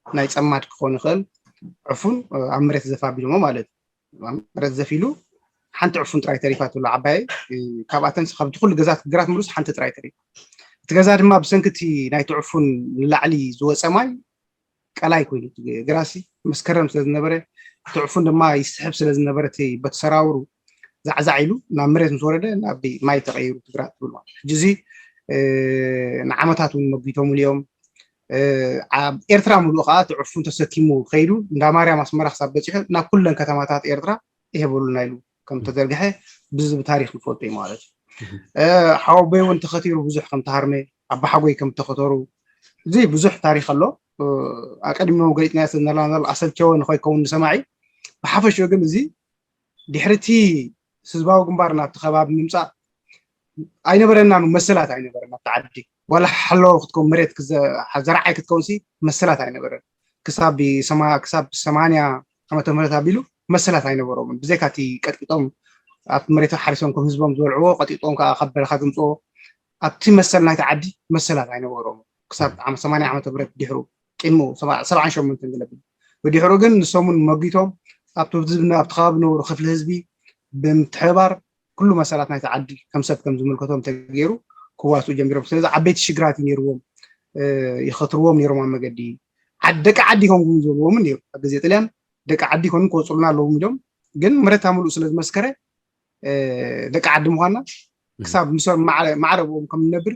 ናይ ፀማድ ክኸውን ይኽእል ዕፉን ኣብ መሬት ዘፋቢሎሞ ማለት እዩ መሬት ዘፊሉ ሓንቲ ዕፉን ጥራይ ተሪፋ ትብሎ ዓባይ ካብኣተን ካብቲ ኩሉ ገዛት ግራት ምሉስ ሓንቲ ጥራይ ተሪፋ እቲ ገዛ ድማ ብሰንክቲ ናይቲ ዕፉን ንላዕሊ ዝወፀ ማይ ቀላይ ኮይኑ ግራ ሲ መስከረም ስለ ዝነበረ እቲ ዕፉን ድማ ይስሕብ ስለ ዝነበረ እቲ በቲ ሰራውሩ ዛዕዛዕ ኢሉ ናብ መሬት ምስ ወረደ ናብ ማይ ተቀይሩ ትግራ ትብል ማለት ሕጂ እዚ ንዓመታት እውን መጒቶምሉ እዮም ኣብ ኤርትራ ሙሉእ ከዓ እቲ ዕፉን ተሰኪሙ ከይዱ እንዳ ማርያም ኣስመራ ክሳብ በፂሑ ናብ ኩለን ከተማታት ኤርትራ ይህበሉና ኢሉ ከም ተዘርግሐ ብዚ ብታሪክ ንፈልጦ እዩ ማለት እዩ ሓወቦይ እውን ተኸቲሩ ብዙሕ ከም ተሃርመ ኣባሓጎይ ከም ተኸተሩ እዚ ብዙሕ ታሪክ ኣሎ ኣቀድሚሞ ገሊፅናዮ ስለዝነበርና ዘሎ ኣሰልቸወ ንኸይከውን ንሰማዒ ብሓፈሽኡ ግን እዚ ድሕርቲ ህዝባዊ ግንባር ናብቲ ከባቢ ምምፃእ ኣይነበረና መሰላት ኣይነበረና ኣብቲ ዓዲ ዋላ ሓለዎ ክትከውን መሬት ዘርዓይ ክትከውን ሲ መሰላት ኣይነበረን ክሳብ ክሳብ ሰማንያ ዓመተ ምህረት ኣቢሉ መሰላት ኣይነበሮምን ብዘይካ እቲ ቀጥቂጦም ኣብቲ መሬት ሓሪሶም ከም ህዝቦም ዝበልዕዎ ቀጢጦም ከዓ ካብ በረኻ ዘምፅዎ ኣብቲ መሰል ናይቲ ዓዲ መሰላት ኣይነበሮም ክሳብ ዓመት ሰማንያ ዓመተ ምህረት ድሕሩ ቅድሙ ሰብዓን ሸሞንተን ዝለብል ብድሕሩ ግን ንሶምን መጊቶም ኣብቲ ህዝቢ ኣብቲ ከባቢ ዝነበሩ ክፍሊ ህዝቢ ብምትሕባር ኩሉ መሰላት ናይቲ ዓዲ ከም ሰብ ከም ዝምልከቶም ተገይሩ ክዋስኡ ጀሚሮም ስለዚ ዓበይቲ ሽግራት እዩ ነይርዎም ይኸትርዎም ነይሮም ኣብ መገዲ ደቂ ዓዲ ከምኡ ዝበልዎምን ነይሩ ኣብ ግዜ ጥልያን ደቂ ዓዲ ኮኑ ክወፅሉና ኣለዎም ኢሎም ግን ምረታ ምሉእ ስለ ዝመስከረ ደቂ ዓዲ ምኳና ክሳብ ምስ ማዕረ ብኦም ከም ንነብር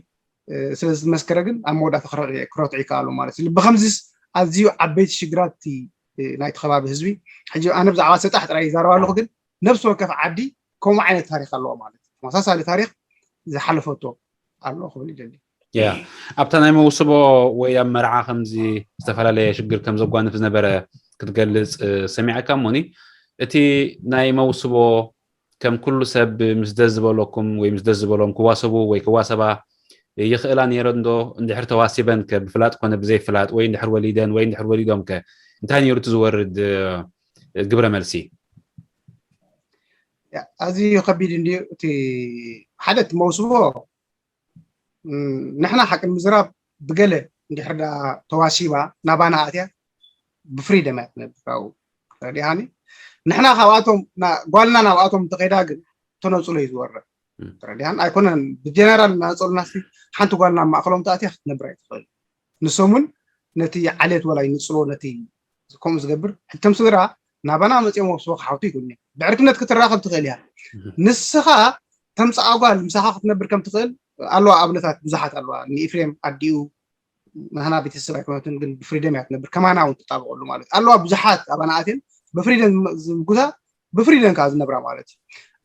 ስለ ዝመስከረ ግን ኣብ መወዳእታ ክረትዑ ይከኣሉ ማለት እዩ ብከምዚስ ኣዝዩ ዓበይቲ ሽግራት ናይቲ ከባቢ ህዝቢ ሕጂ ኣነ ብዛዕባ ሰጣሕ ጥራይ ይዛረብ ኣለኹ ግን ነብሲ ወከፍ ዓዲ ከምኡ ዓይነት ታሪክ ኣለዎ ማለት እዩ ተመሳሳሊ ታሪክ ዝሓለፈቶ ኣሎ ክብል ይደሊ ያ ኣብታ ናይ መውስቦ ወይ ኣብ መርዓ ከምዚ ዝተፈላለየ ሽግር ከም ዘጓንፍ ዝነበረ ክትገልፅ ሰሚዐካ እሞኒ እቲ ናይ መውስቦ ከም ኩሉ ሰብ ምስ ደስ ዝበለኩም ወይ ምስ ደስ ዝበሎም ክዋሰቡ ወይ ክዋሰባ ይኽእላ ነይረ እንዶ እንድሕር ተዋሲበን ከ ብፍላጥ ኮነ ብዘይፍላጥ ወይ እንድሕር ወሊደን ወይ እንድሕር ወሊዶም ከ እንታይ ነይሩ እቲ ዝወርድ ግብረ መልሲ ኣዝዩ ከቢድ እንድዩ እቲ ሓደ እቲ መውስቦ ንሕና ሓቂ ንምዝራብ ብገለ እንድሕር ዳ ተዋሲባ ናባና ኣትያ ብፍሪደም እያ ትነብር ካብኡ ተረዲሃኒ ንሕና ካብኣቶም ጓልና ናብኣቶም እንተኸይዳ ግን ተነፅሎ እዩ ዝወርድ ተረዲሃን ኣይኮነን ብጀነራል እናነፀሉና ሓንቲ ጓልና ማእከሎም ተኣትያ ክትነብር ኣይትኽእል ንሶም እውን ነቲ ዓሌት ወላ ይንፅሎ ነቲ ከምኡ ዝገብር ሕቶም ስድራ ናባና መፅኦም ወስቦ ክሓውቱ ይግብኒ ብዕርክነት ክትራኸብ ትኽእል እያ ንስኻ ተምፅኣ ጓል ምሳኻ ክትነብር ከም ትኽእል ኣለዋ ኣብነታት ብዙሓት ኣለዋ ንኤፍሬም ኣዲኡ ናህና ቤተሰብ ኣይኮነትን ግን ብፍሪደም እያ ትነብር ከማና እውን ትጣበቀሉ ማለት ኣለዋ ብዙሓት ኣባና ኣትየን ብፍሪደም ዝምጉታ ብፍሪደም ከዓ ዝነብራ ማለት እዩ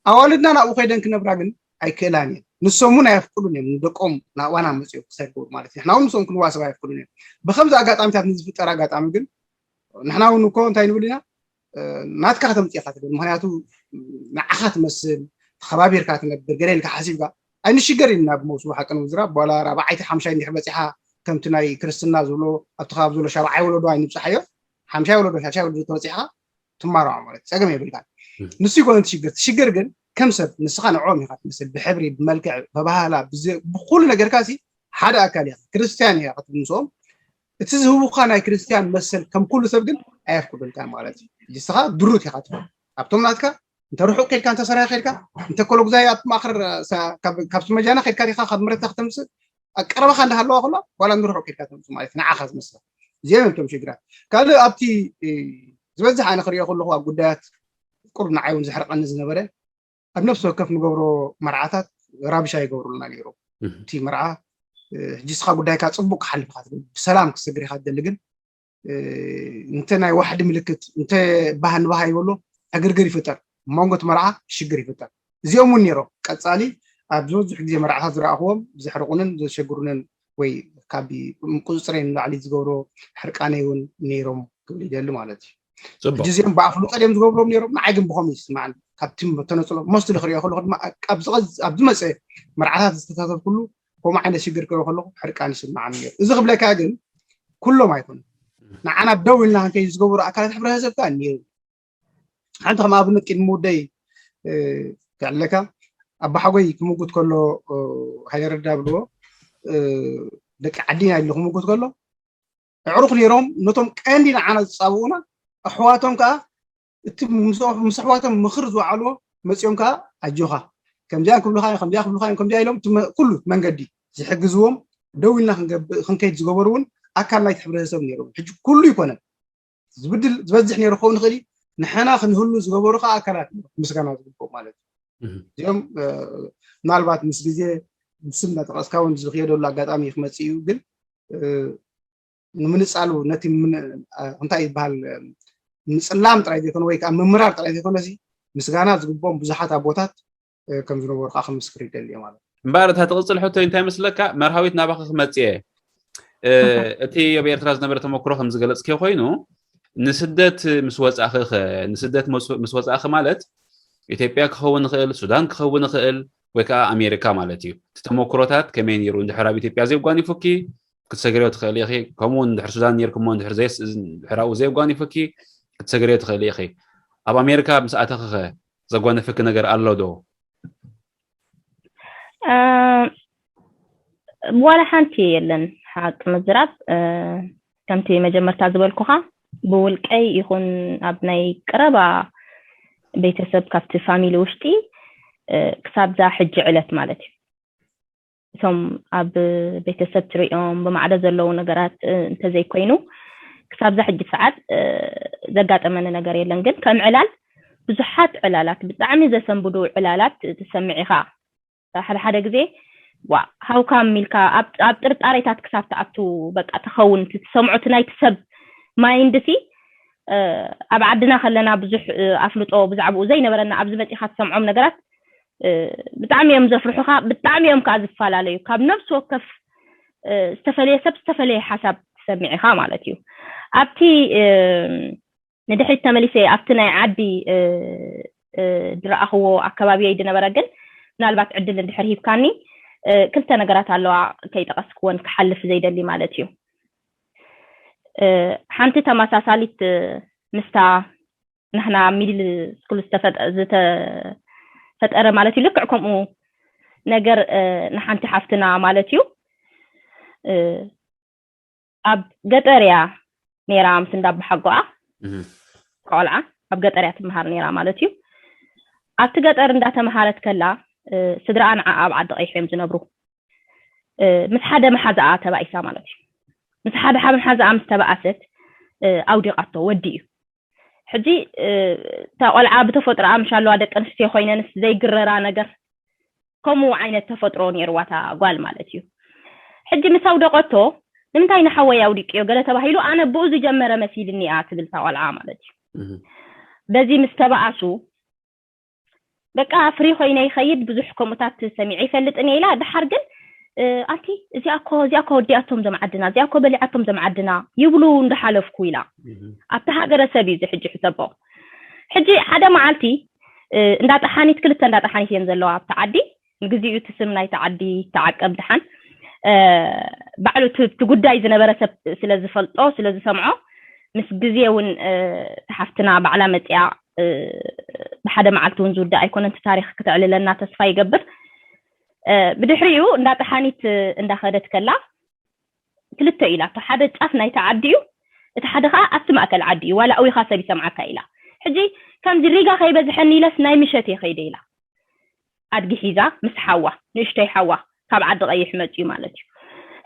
ኣዋልድና ናብኡ ከይደን ክነብራ ግን ኣይክእላን እየን። ንሶም እውን ኣየፍቅዱን እዮም ንደቆም ናባና መፅኦም ክሰግሩ ማለት እዩ። ንሕና እውን ምስኦም ክንዋሰብ ኣየፍቅዱን እዮም። ብከምዚ ኣጋጣሚታት ንዝፍጠር ኣጋጣሚ ግን ንሕና እውን እኮ እንታይ ንብል ኢና? ናትካ ከተምፅእ ኢኻ ትብል። ምክንያቱ ንዓኻ ትመስል ተኸባቢርካ ትነብር ገለ ኢልካ ሓሲብካ ኣይንሽገር ኢና ብመውስቡ ሓቂ ንምዝራብ ዋላ ራብዓይቲ ሓምሻይ እንድሕር በፂሓ ከምቲ ናይ ክርስትና ዝብሎ ኣብቲ ከባቢ ዘሎ ሻብዓይ ወለዶ ኣይንብፅሓዮ። ሓምሻይ ወለዶ ሻሻይ ወለዶ ተበፂሕካ ትማረዖ ማለት ጸገም የብልካን። ንሱ ይኮነ ትሽግር ትሽግር ግን ከም ሰብ ንስኻ ንዕኦም ኢኻ ትመስል ብሕብሪ ብመልክዕ ብባህላ ብኩሉ ነገርካ ሲ ሓደ ኣካል ኢኻ። ክርስትያን ኢኻ ክትብል ምስኦም እቲ ዝህቡካ ናይ ክርስትያን መሰል ከም ኩሉ ሰብ ግን ኣየፍቅዱልካን ማለት እዩ። ንስኻ ድሩት ኢኻ ትኾን ኣብቶም ናትካ እንተ ርሑቕ ከድካ እንተ ሰራይ ከድካ እንተ ኮሎጉዛይ ኣብ ማእኸር ካብቲ መጃና ከድካ ዲኻ ካብ ምረታ ክተምፅእ ቀረባኻ እንዳሃለዋ ከሎ ዋላ ንርሑቕ ከድካ ተምፅእ ማለት ንዓኻ ዝመስል እዚኦም እዮም እቶም ሽግራት። ካልእ ኣብቲ ዝበዝሕ ኣነ ክሪኦ ከለኹ ኣብ ጉዳያት ቁሩብ ንዓይ እውን ዘሕርቐኒ ዝነበረ ኣብ ነፍሲ ወከፍ ንገብሮ መርዓታት ራብሻ ይገብሩልና ነይሮም። እቲ መርዓ ሕጂ ስኻ ጉዳይካ ፅቡቅ ክሓልፍ ኢኻ ትደሊ ብሰላም ክትስግር ኢኻ ትደሊ ግን እንተ ናይ ዋሕዲ ምልክት እንተ ባህ ንባህ ይበሎ ዕግርግር ይፍጠር መንጎ እቲ መርዓ ሽግር ይፍጠር። እዚኦም እውን ነይሮም ቀፃሊ ኣብ ዝበዝሑ ግዜ መርዓታት ዝረኣኽዎም ዘሕርቁንን ዘሸግሩንን ወይ ካብ ቁፅፅረይ ንላዕሊ ዝገብሮ ሕርቃነይ እውን ነይሮም ክብል ይደሊ ማለት እዩ። ሕጂ እዚኦም ብኣፍልጦ ድዮም ዝገብሮም ነይሮም ንዓይ ግን ብኸምኡ ይስማዓኒ። ካብቲ ተነፅሎ ሞስትሊ ክሪኦ ከለኹ ድማ ኣብ ዝመፀ መርዓታት ዝተሳተፍኩሉ ከምኡ ዓይነት ሽግር ክሪኦ ከለኹ ሕርቃን ይስማዓኒ ነይሩ። እዚ ክብለካ ግን ኩሎም ኣይኮኑን። ንዓና ደው ኢልና ክንከይድ ዝገበሩ ኣካላት ሕብረተሰብ ከዓ እኒአው። ሓንቲ ከም ኣብነት ቅድሚ ውደይ ክዕለካ ኣባሓጎይ ክምጉት ከሎ ሃይለ ረዳ ብልዎ ደቂ ዓዲና ኢሉ ክምጉት ከሎ ኣዕሩኽ ነይሮም ነቶም ቀንዲ ንዓና ዝፃብኡና ኣሕዋቶም ከዓ እቲ ምስ ኣሕዋቶም ምኽር ዝወዓልዎ መፂኦም ከዓ ኣጆኻ ከምዚኣ ክብሉኻ እዮም ከምዚኣ ክብሉኻ እዮም ከምዚኣ ኢሎም ኩሉ መንገዲ ዝሕግዝዎም ደው ኢልና ክንከይድ ዝገበሩ እውን ኣካል ናይቲ ሕብረተሰብ ነይሮም። ሕጂ ኩሉ ይኮነን ዝብድል ዝበዝሕ ነይሩ ክኸውን ይኽእል እዩ። ንሕና ክንህሉ ዝገበሩ ከዓ ኣካላት ምስጋና ዝግብኦም ማለት እዩ። እዚኦም ምናልባት ምስ ግዜ ብስም እናጠቐስካ እውን ዝኽየደሉ ኣጋጣሚ ክመፅእ እዩ። ግን ንምንፃሉ ነቲ እንታይ ይበሃል ምፅላም ጥራይ ዘይኮነ ወይ ከዓ ምምራር ጥራይ ዘይኮነ ምስጋና ዝግብኦም ብዙሓት ኣቦታት ከም ዝነበሩ ከዓ ክምስክር ይደሊ ማለት እዩ። እምበኣር እታ ትቕፅል ሕቶ እንታይ መስለካ መርሃዊት ናባኺ ክመፅእ እየ እቲ ኣብ ኤርትራ ዝነበረ ተመክሮ ከም ዝገለፅክዮ ኮይኑ ንስደት ምስ ወፃእኺ ኸ ንስደት ምስ ወፃእኺ ማለት ኢትዮጵያ ክኸውን ይኽእል ሱዳን ክኸውን ይኽእል ወይ ከዓ ኣሜሪካ ማለት እዩ እቲ ተመክሮታት ከመይ ነይሩ እንድሕር ኣብ ኢትዮጵያ ዘየጓኒፉኪ ክትሰግርዮ ትኽእሊ ኢኺ ከምኡ እውን እንድሕር ሱዳን ነይርኩሞ እንድሕር ኣብኡ ዘየጓኒፉኪ ክትሰግርዮ ትኽእሊ ኢኺ ኣብ ኣሜሪካ ምስ ኣተኺ ኸ ዘጓነፈኪ ነገር ኣሎ ዶ? ዋላ ሓንቲ የለን ሓቂ ምዝራብ ከምቲ መጀመርታ ዝበልኩኻ ብውልቀይ ይኹን ኣብ ናይ ቀረባ ቤተሰብ ካብቲ ፋሚሊ ውሽጢ ክሳብዛ ሕጂ ዕለት ማለት እዩ እቶም ኣብ ቤተሰብ ትሪኦም ብማዕዶ ዘለዉ ነገራት እንተዘይኮይኑ ክሳብዛ ሕጂ ሰዓት ዘጋጠመኒ ነገር የለን ግን ከም ዕላል ብዙሓት ዕላላት ብጣዕሚ ዘሰንብዱ ዕላላት ትሰምዕ ኢኻ ሓደ ሓደ ግዜ ዋ ሃውካም ኢልካ ኣብ ጥርጣሬታት ክሳብ ትኣቱ በቃ ትኸውን ትሰምዖ እቲ ናይቲ ሰብ ማይንድ ሲ ኣብ ዓድና ከለና ብዙሕ ኣፍልጦ ብዛዕባኡ ዘይነበረና ኣብዚ መፂኻ ትሰምዖም ነገራት ብጣዕሚ እዮም ዘፍርሑኻ ብጣዕሚ እዮም ከዓ ዝፈላለዩ ካብ ነብሲ ወከፍ ዝተፈለየ ሰብ ዝተፈለየ ሓሳብ ትሰምዕ ኢኻ ማለት እዩ ኣብቲ ንድሕሪት ተመሊሰ ኣብቲ ናይ ዓዲ ዝረኣኽዎ ኣከባቢየይ ዝነበረ ግን ምናልባት ዕድል እንድሕር ሂብካኒ ክልተ ነገራት ኣለዋ ከይጠቐስክወን ክሓልፍ ዘይደሊ ማለት እዩ ሓንቲ ተመሳሳሊት ምስታ ንሕና ሚድል ስኩል ዝተፈጠረ ማለት እዩ ልክዕ ከምኡ ነገር ንሓንቲ ሓፍትና ማለት እዩ ኣብ ገጠር እያ ነይራ ምስ እንዳባሓጎኣ ቆልዓ ኣብ ገጠር እያ ትመሃር ነይራ ማለት እዩ ኣብቲ ገጠር እንዳተመሃረት ከላ ስድራኣ ንዓ ኣብ ዓዲ ቀይሕ እዮም ዝነብሩ ምስ ሓደ መሓዛኣ ተባኢሳ ማለት እዩ ምስ ሓደ ሓደ መሓዛኣ ምስ ተባኣሰት ኣውዲቓቶ ወዲ እዩ ሕጂ እታ ቆልዓ ብተፈጥሮኣ ምሽ ኣለዋ ደቂ ኣንስትዮ ኮይነንስ ዘይግረራ ነገር ከምኡ ዓይነት ተፈጥሮ ነይርዋ እታ ጓል ማለት እዩ ሕጂ ምስ ኣውደቐቶ ንምንታይ ንሓወይ ኣውዲቅዮ ገለ ተባሂሉ ኣነ ብኡ ዝጀመረ መሲልኒ እያ ትብል እታ ቆልዓ ማለት እዩ በዚ ምስ ተባኣሱ በቃ ፍሪ ኮይነ ይኸይድ፣ ብዙሕ ከምኡታት ሰሚዐ ይፈልጥን እየ ኢላ። ድሓር ግን ኣንቲ እዚኣ እኮ እዚኣ እኮ ወዲኣቶም ዘምዓድና፣ እዚኣ እኮ በሊዓቶም ዘምዓድና ይብሉ እንዳሓለፍኩ ኢላ። ኣብቲ ሃገረሰብ እዩ እዚ ሕጂ ሕሰቦ። ሕጂ ሓደ መዓልቲ እንዳ ጠሓኒት፣ ክልተ እንዳ ጠሓኒት እየን ዘለዋ ኣብቲ ዓዲ። ንግዚኡ እቲ ስም ናይቲ ዓዲ ተዓቀብ ድሓን። ባዕሉ እቲ ጉዳይ ዝነበረ ሰብ ስለ ዝፈልጦ፣ ስለ ዝሰምዖ፣ ምስ ግዜ እውን እቲ ሓፍትና ባዕላ መፂኣ ብሓደ መዓልቲ እውን ዝውዳእ ኣይኮነን እቲ ታሪክ፣ ክተዕልለና ተስፋ ይገብር። ብድሕሪኡ እንዳ ጠሓኒት እንዳኸደት ከላ ክልተ ኢላ፣ እቲ ሓደ ጫፍ ናይቲ ዓዲ እዩ፣ እቲ ሓደ ከዓ ኣብቲ ማእከል ዓዲ እዩ፣ ዋላ ኣዊኻ ሰብ ይሰምዓካ ኢላ። ሕጂ ከምዚ ሪጋ ከይበዝሐኒ ኢለስ ናይ ምሸት እየ ከይደ ኢላ። ኣድጊ ሒዛ ምስ ሓዋ፣ ንእሽተይ ሓዋ ካብ ዓዲ ቀይሕ መፅዩ ማለት እዩ።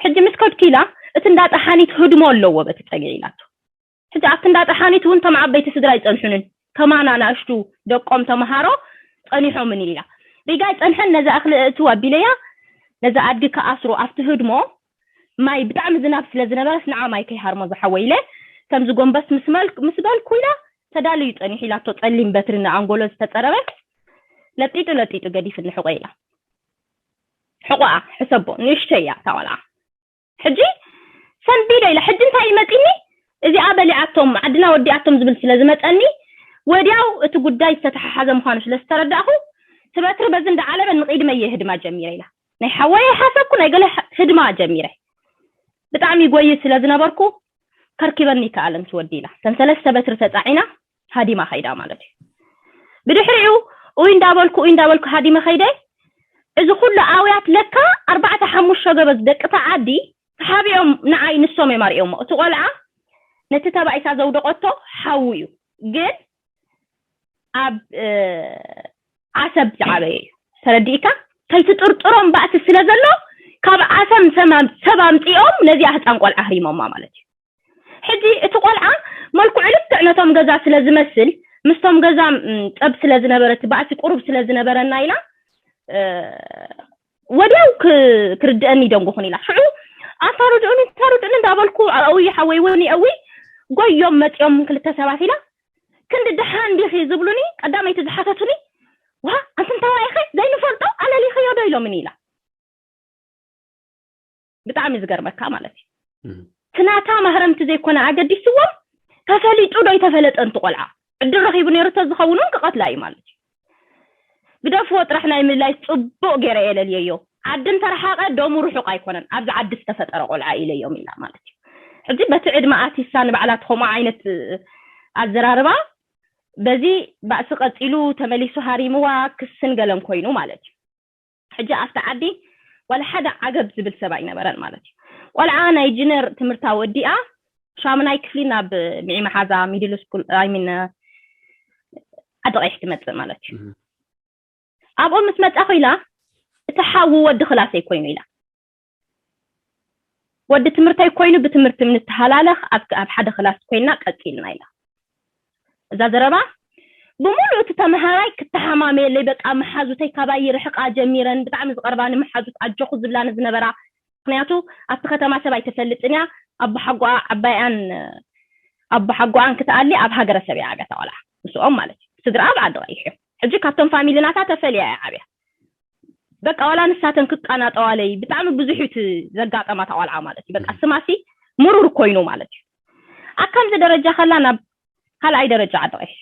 ሕጂ ምስ ከድኩ ኢላ፣ እቲ እንዳ ጠሓኒት ህድሞ ኣለዎ በቲ ፀግዒ ኢላቶ። ሕጂ ኣብቲ እንዳ ጠሓኒት እውን እቶም ዓበይቲ ስድራ ኣይፀንሑንን፣ ከማና ንኣሽቱ ደቆም ተምሃሮ ፀኒሖምን ኢላ። ሪጋ ኣይፀንሐን፣ ነዛ እኽሊ እእትው ኣቢለያ፣ ነዛ ኣድጊ ከኣስሮ ኣብቲ ህድሞ ማይ ብጣዕሚ ዝናብ ስለ ዝነበረስ ንዓ ማይ ከይሃርሞ ዝሓወ ኢለ ከምዚ ጎንበስ ምስ መልክ ምስ በልኩ ኢላ ተዳልዩ ፀኒሑ ኢላቶ፣ ፀሊም በትሪ ንኣንጎሎ ዝተፀረበ ለጢጡ ለጢጡ ገዲፍኒ ሕቆ ኢላ። ሕቆኣ ሕሰቦ ንእሽተይ እያ እታ ቆልዓ። ሕጂ ሰንቢደ ኢላ፣ ሕጂ እንታይ ይመፂኒ? እዚኣ በሊዓቶም ዓድና ወዲኣቶም ዝብል ስለ ዝመፀኒ ወዲያው እቲ ጉዳይ ዝተተሓሓዘ ምዃኑ ስለ ዝተረዳእኹ እቲ በትሪ በዚ እንዳዓለበ ንቕድመይ እየ ህድማ ጀሚረ ኢላ። ናይ ሓወይ ሓሰብኩ ናይ ገለ ህድማ ጀሚረ። ብጣዕሚ ጎይ ስለ ዝነበርኩ ከርኪበኒ ይከኣለን ትወዲ ኢላ። እተን ሰለስተ በትሪ ተፃዒና ሃዲማ ከይዳ ማለት እዩ። ብድሕሪኡ ኡይ እንዳበልኩ ኡይ እንዳበልኩ ሃዲመ ከይደ። እዚ ኩሉ ኣውያት ለካ ኣርባዕተ ሓሙሽተ ገበዝ ደቂ እታ ዓዲ ተሓቢኦም ንዓይ ንሶም እዮም ኣርእዮሞ። እቲ ቆልዓ ነቲ ተባኢሳ ዘውደቐቶ ሓዉ እዩ፣ ግን ኣብ ዓሰብ ዝዓበየ እዩ። ተረዲእካ? ከይትጥርጥሮም ባእሲ ስለ ዘሎ ካብ ዓሰብ ሰብ ኣምፂኦም ነዚኣ ህፃን ቆልዓ ኣህሪሞማ ማለት እዩ። ሕጂ እቲ ቆልዓ መልክዑ ልክዕ ነቶም ገዛ ስለ ዝመስል ምስቶም ገዛ ፀብ ስለ ዝነበረ እቲ ባእሲ ቁሩብ ስለ ዝነበረና ኢላ ወዲያው ክርድአኒ ደንጉኹን ኢላ። ሽዑ ኣንታ ርድኡኒ፣ ኣንታ ርድኡኒ እንዳበልኩ ኣውይ ሓወይ ወኒ ኣውይ ጎዮም መፂኦም ክልተ ሰባት ኢላ ክንዲ ደሓን ዲኺ ዝብሉኒ ቀዳመይቲ ዝሓተቱኒ ዋ ኣንትንተዋይኸ ዘይንፈልጦ ኣለሊኸዮ ዶ ኢሎምኒ ኢላ። ብጣዕሚ ዝገርመካ ማለት እዩ ትናታ ማህረምቲ ዘይኮነ ኣገዲስዎም ተፈሊጡ ዶ ይተፈለጠ እንት ቆልዓ ዕድል ረኺቡ ነይሩ ተዝኸውን እውን ክቐትላ እዩ ማለት እዩ። ግደፍዎ ጥራሕ ናይ ምልላይ ፅቡቕ ገይረ እየ ለልየዮ። ዓዲ እንተረሓቐ ደሙ ርሑቕ ኣይኮነን፣ ኣብዚ ዓዲ ዝተፈጠረ ቆልዓ ኢለዮም ኢላ ማለት እዩ። ሕጂ በቲ ዕድመ ኣቲሳ ንባዕላ ትኸምኡ ዓይነት ኣዘራርባ በዚ ባእሲ ቀፂሉ ተመሊሱ ሃሪምዋ ክስን ገለን ኮይኑ ማለት እዩ። ሕጂ ኣብቲ ዓዲ ዋላ ሓደ ዓገብ ዝብል ሰብ ኣይነበረን ማለት እዩ። ቆልዓ ናይ ጅነር ትምህርታ ወዲኣ ሻሙናይ ክፍሊ ናብ ሚዒ መሓዛ ሚድል ስኩል ኣይሚን ዓዲ ቀይሕ ትመፅእ ማለት እዩ። ኣብኡ ምስ መፃኹ ኢላ እቲ ሓዉ ወዲ ክላሰይ ኮይኑ ኢላ ወዲ ትምህርተይ ኮይኑ ብትምህርቲ ምንተሃላለኽ ኣብ ሓደ ክላስ ኮይና ቀፂልና ኢላ። እዛ ዘረባ ብምሉእ እቲ ተምሃራይ ክተሓማመየለይ በቃ መሓዙተይ ካባይ ይርሕቃ ጀሚረን ብጣዕሚ ዝቐርባኒ መሓዙት ኣጆኹ ዝብላኒ ዝነበራ ምክንያቱ ኣብቲ ከተማ ሰብ ኣይተፈልጥን እያ ኣቦሓጎኣ ዓባይኣን ኣቦሓጎኣን ክትኣሊ ኣብ ሃገረ ሰብ እያ ዓብያ እታ ቆልዓ ምስኦም ማለት እዩ ስድራኣ ኣብ ዓዲ ቀይሕ እዮም ሕጂ ካብቶም ፋሚሊ ናታ ተፈልያ እያ ዓብያ በቃ ዋላ ንሳተን ክቃናጠዋለይ ብጣዕሚ ብዙሕ እዩ እቲ ዘጋጠማ እታ ቆልዓ ማለት እዩ በቃ ስማሲ ምሩር ኮይኑ ማለት እዩ ኣብ ከምዚ ደረጃ ከላ ናብ ካልኣይ ደረጃ ዓዲ ቀይሕ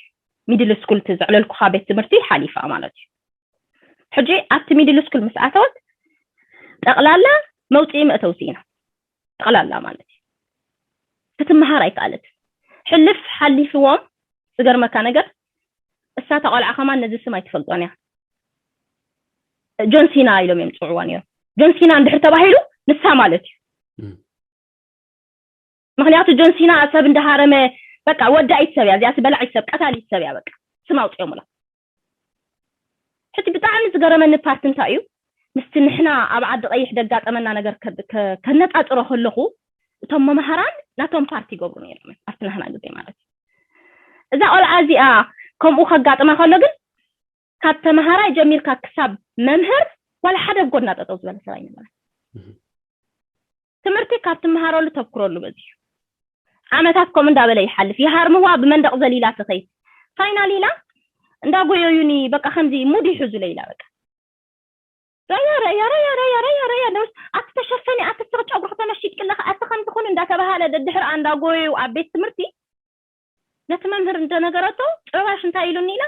ሚድል ስኩል እቲ ዘዕለልኩኻ ቤት ትምህርቲ ሓሊፋ ማለት እዩ ሕጂ ኣብቲ ሚድል ስኩል ምስ ኣተወት ጠቕላላ መውፅኢ መእተዊ ስኢና ጠቕላላ ማለት እዩ ክትመሃር ኣይከኣለትን ሕልፍ ሓሊፍዎም ዝገርመካ ነገር እሳ ተቆልዓ ከማን ነዚ ስም ኣይትፈልጦን እያ ጆንሲና ኢሎም እዮም ዝፅውዕዋ ነይሮም ጆንሲና እንድሕር ተባሂሉ ንሳ ማለት እዩ ምክንያቱ ጆንሲና ሰብ እንዳሃረመ በቃ ወዳኢት ሰብ እያ እዚኣሲ በላዒት ሰብ ቀታሊት ሰብ እያ በቃ ስም ኣውፅኦምላ ሕጂ ብጣዕሚ ዝገረመኒ ፓርቲ እንታይ እዩ ምስቲ ንሕና ኣብ ዓዲ ቀይሕ ደጋጠመና ነገር ከነፃፅሮ ከለኹ እቶም መምሃራን ናቶም ፓርቲ ይገብሩ ነይሮም ኣብቲ ናህና ግዜ ማለት እዩ እዛ ቆልዓ እዚኣ ከምኡ ከጋጥማ ከሎ ግን ካብ ተምሃራይ ጀሚርካ ክሳብ መምህር ዋላ ሓደ ጎና ጠጠው ዝበለ ሰብ ኣይነበረን ትምህርቲ ካብ ትምሃረሉ ተብክረሉ በዚሑ ዓመታት ከምኡ እንዳበለ ይሓልፍ ይሃርምዋ ብመንደቕ ዘሊላ ትኸይድ ፋይናል ኢላ እንዳጎየዩኒ በቃ ከምዚ ሙድ ይሕዙለይ ኢላ በቃ ረያ ረያ ረያ ረያ ረያ ረያ ደውስ ኣቲ ተሸፈኒ ኣቲ ስር ጨጉሪ ከተመሽጥ ቅለኸ ኣቲ ከምዚ ኩን እንዳተባሃለ ደድሕር እንዳጎየዩ ኣብ ቤት ትምህርቲ ነቲ መምህር እንደነገረቶ ጭራሽ እንታይ ኢሉኒ ኢላ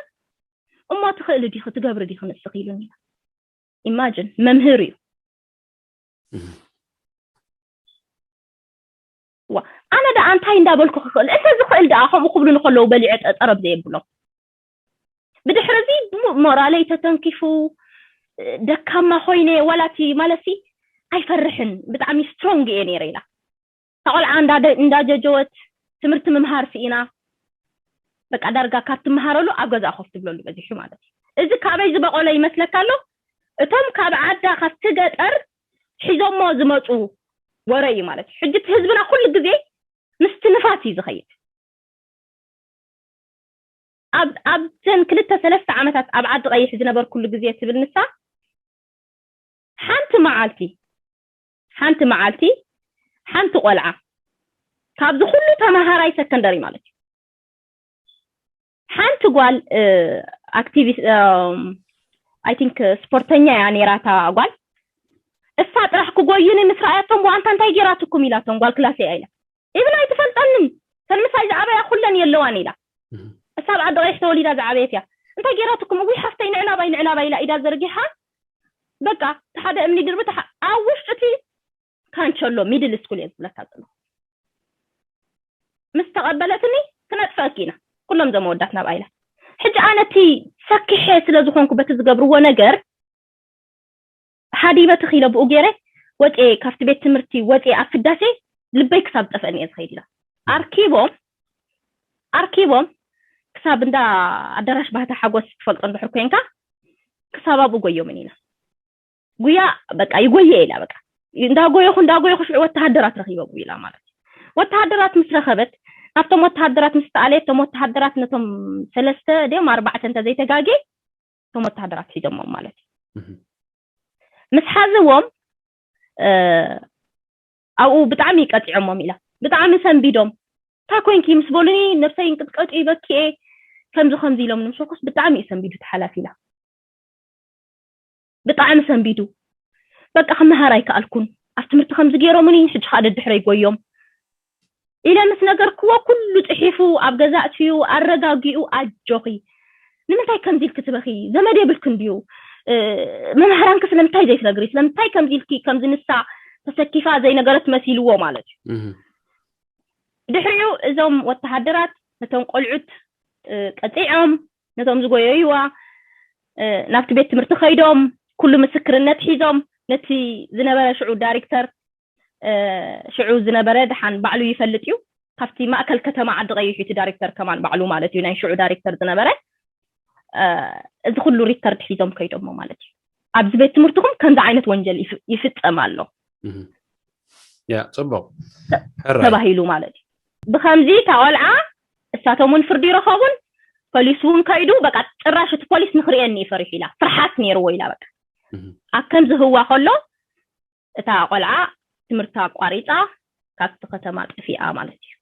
እሞ ትኽእሊ ዲኺ ትገብሪ ዲኺ ንስኺ ኢሉኒ ኢላ ኢማጅን መምህር እዩ ዋ ኣነ ደኣ እንታይ እንዳበልኩ ክኽእል እሰ ዝኽእል ደኣ ከምኡ ክብሉ ንከለዉ በሊዐ ጠረብ ዘየብሎም ብድሕሪ እዚ ሞራለይ ተተንኪፉ ደካማ ኮይነ ዋላቲ ማለትሲ ኣይፈርሕን ብጣዕሚ ስትሮንግ እየ ነይረ ኢላ እታ ቆልዓ እንዳጀጀወት ትምህርቲ ምምሃር ስኢና በቃ ዳርጋ ካብ ትምሃረሉ ኣብ ገዛኣ ኮፍ ትብለሉ በዚሑ ማለት እዩ እዚ ካበይ ዝበቆለ ይመስለካ ኣሎ እቶም ካብ ዓዳ ካብቲ ገጠር ሒዞሞ ዝመፁ ወረ እዩ ማለት እዩ ሕጂ ህዝብና ኩሉ ግዜ ምስቲ ንፋስ እዩ ዝኸይድ ኣብ ኣብተን ክልተ ሰለስተ ዓመታት ኣብ ዓዲ ቀይሕ ዝነበርኩሉ ግዜ ትብል ንሳ ሓንቲ መዓልቲ ሓንቲ መዓልቲ ሓንቲ ቆልዓ ካብዚ ኩሉ ተማሃራይ ሰከንደሪ ማለት እዩ ሓንቲ ጓል ኣክቲቪስት I think ስፖርተኛ እያ ነይራታ ጓል እሳ ጥራሕ ክጎይኒ ምስ ረኣያቶም ዋንታ እንታይ ጌራትኩም ኢላቶም ጓል ክላሰይ እያ ኢላ ኢብን ኣይትፈልጠንን ተን ምሳይ ዝዓበያ ኩለን የለዋን ኢላ እሳ ኣብ ዓዲ ቀይሕ ተወሊዳ ዝዓበየት እያ እንታይ ጌራትኩም እውይ ሓፍተይ ንዕናባይ ንዕናባይ ኢላ ኢዳ ዘርጊሓ በቃ እቲ ሓደ እምኒ ድርብት ኣብ ውሽጢ እቲ ካንቸሎ ሚድል ስኩል እየ ዝብለካ ዘለኹ ምስ ተቐበለትኒ ክነጥፈእኪ ኢና ኩሎም ዘመወዳት ናብኣ ኢላ ሕጂ ኣነ እቲ ሰኪሐ ስለ ዝኾንኩ በቲ ዝገብርዎ ነገር ሓዲመ ትኽ ኢለ ብኡ ገይረ ወፅየ ካብቲ ቤት ትምህርቲ ወፅየ ኣብ ፍዳሴ ልበይ ክሳብ ዝጠፍአኒ እየ ዝኸይድ ኢላ ኣርኪቦም ኣርኪቦም ክሳብ እንዳ ኣዳራሽ ባህታ ሓጎስ ትፈልጦ እንድሕር ኮንካ ክሳብ ኣብኡ ጎዮምን ኢና ጉያ በቃ ይጎየ ኢላ በቃ እንዳጎየኹ እንዳጎየኹ ሽዑ ወተሃደራት ረኺበ ጉይላ ማለት እዩ ወተሃደራት ምስ ረኸበት ካብቶም ወተሃደራት ምስ ተኣለየ እቶም ወተሃደራት ነቶም ሰለስተ ድዮም ኣርባዕተ እንተዘይተጋጌ እቶም ወተሃደራት ሒዞሞም ማለት እዩ ምስ ሓዝዎም ኣብኡ ብጣዕሚ ቀፂዖሞም ኢላ ብጣዕሚ ሰንቢዶም እንታይ ኮይንኪ ምስ በሉኒ ነብሰይ እንቅጥቀጡ ይበኪኤ ከምዚ ከምዚ ኢሎም ንምሸኮስ ብጣዕሚ እዩ ሰንቢዱ ተሓላፊ ኢላ ብጣዕሚ ሰንቢዱ በቃ ክመሃር ኣይከኣልኩን ኣብ ትምህርቲ ከምዚ ገይሮምኒ ሕጂ ከዓ ደድሕረይ ጎዮም ኢለ ምስ ነገርክዎ ኩሉ ፅሒፉ ኣብ ገዛ እትዩ ኣረጋጊኡ ኣጆኺ ንምንታይ ከምዚ ኢልኪ ትበኺ ዘመድ የብልክን ድዩ መምሃራንኪ ስለምንታይ ዘይትነግሪ ስለምንታይ ከምዚ ኢልኪ ከምዚ ንሳ ተሰኪፋ ዘይነገረት መሲልዎ ማለት እዩ ድሕሪኡ እዞም ወተሃደራት ነቶም ቆልዑት ቀፂዖም ነቶም ዝጎየዩዋ ናብቲ ቤት ትምህርቲ ከይዶም ኩሉ ምስክርነት ሒዞም ነቲ ዝነበረ ሽዑ ዳይሬክተር ሽዑ ዝነበረ ደሓን ባዕሉ ይፈልጥ እዩ ካብቲ ማእከል ከተማ ዓዲ ቀይሕ እቲ ዳይሬክተር ከማን ባዕሉ ማለት እዩ ናይ ሽዑ ዳይሬክተር ዝነበረ እዚ ኩሉ ሪከርድ ሒዞም ከይዶሞ ማለት እዩ ኣብዚ ቤት ትምህርትኩም ከምዚ ዓይነት ወንጀል ይፍጸም ኣሎ ያ ጽቡቅ ተባሂሉ ማለት እዩ ብከምዚ እታ ቆልዓ እሳቶም እውን ፍርዲ ይረኸቡን ፖሊስ እውን ከይዱ በቃ ጭራሽ እቲ ፖሊስ ንክርእየኒ እዩ ፈሪሑ ኢላ ፍርሓት ነይርዎ ኢላ በቃ ኣብ ከምዚ ህዋ ከሎ እታ ቆልዓ ትምህርታ ኣቋሪፃ ካብቲ ከተማ ጠፊኣ ማለት እዩ